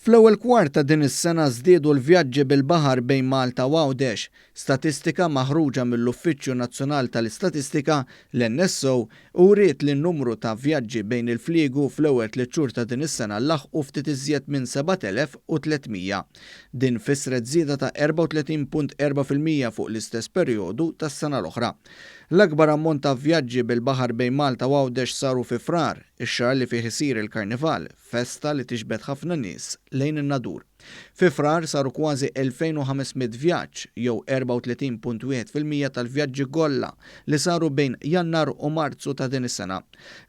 Fl-ewwel kwart ta' din is-sena żdiedu l-vjaġġi bil-baħar bejn Malta u Għawdex. Statistika maħruġa mill-Uffiċċju Nazzjonal tal-Istatistika, l-NSO, wriet li n-numru ta' vjaġġi bejn il-fliegu fl-ewwel tliet xhur ta' din is-sena laħqu ftit iżjed minn 7,300. Din fissret żieda ta' 34.4% fuq l-istess perjodu tas-sena l-oħra. L-akbar ammont ta' vjaġġi bil-baħar bejn Malta u Għawdex saru fi Frar, ix-xahar li fih isir il-Karnival, festa li tiġbed ħafna nies lejn in-Nadur. Fi Frar saru kważi 2,500 vjaġġ, jew 34.1% tal-vjaġġi kollha li saru bejn Jannar u Marzu ta' din is-sena.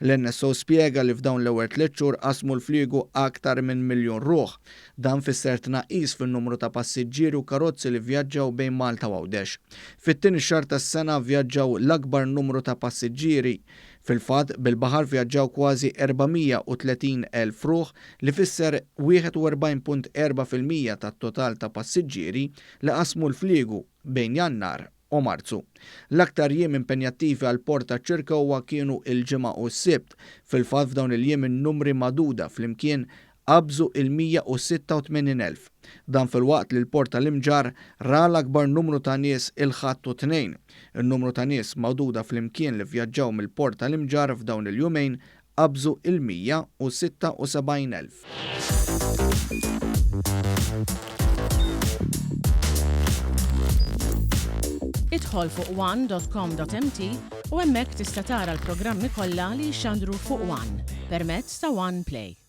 L-NSO spjega li f'dawn l-ewwel tliet xhur qasmu l-fliegu aktar minn miljun ruħ. Dan fisser tnaqqis fin-numru ta' passiġġieri u karozzi li vvjaġġaw bejn Malta u Għawdex. Fit-tieni xahar tas-sena vvjaġġaw l-akbar numru ta' passiġġieri. Fil-fatt, bil-baħar vjaġġaw kważi 430,000 ruħ li fisser 41.4% tat-total ta' passiġġieri li qasmu l-fliegu bejn Jannar u Marzu. L-aktar jiem impenjattivi għall-port taċ-Ċirkewwa kienu l-Ġimgħa u s-Sibt. Fil-fatt f'dawn il-jiem in-numri magħduda flimkien qabżu il-186,000. Dan filwaqt li l-Port tal-Imġarr ra l-akbar numru ta' nies il-Ħadd u t-Tnejn. In-numru ta' nies magħduda flimkien li vvjaġġaw mill-Port tal-Imġarr f'dawn il-jumejn qabżu il-176,000. Idħol fuq one.com.mt u hemmhekk tista' tara l-programmi kollha li jixxandru fuq One permezz ta' One Play.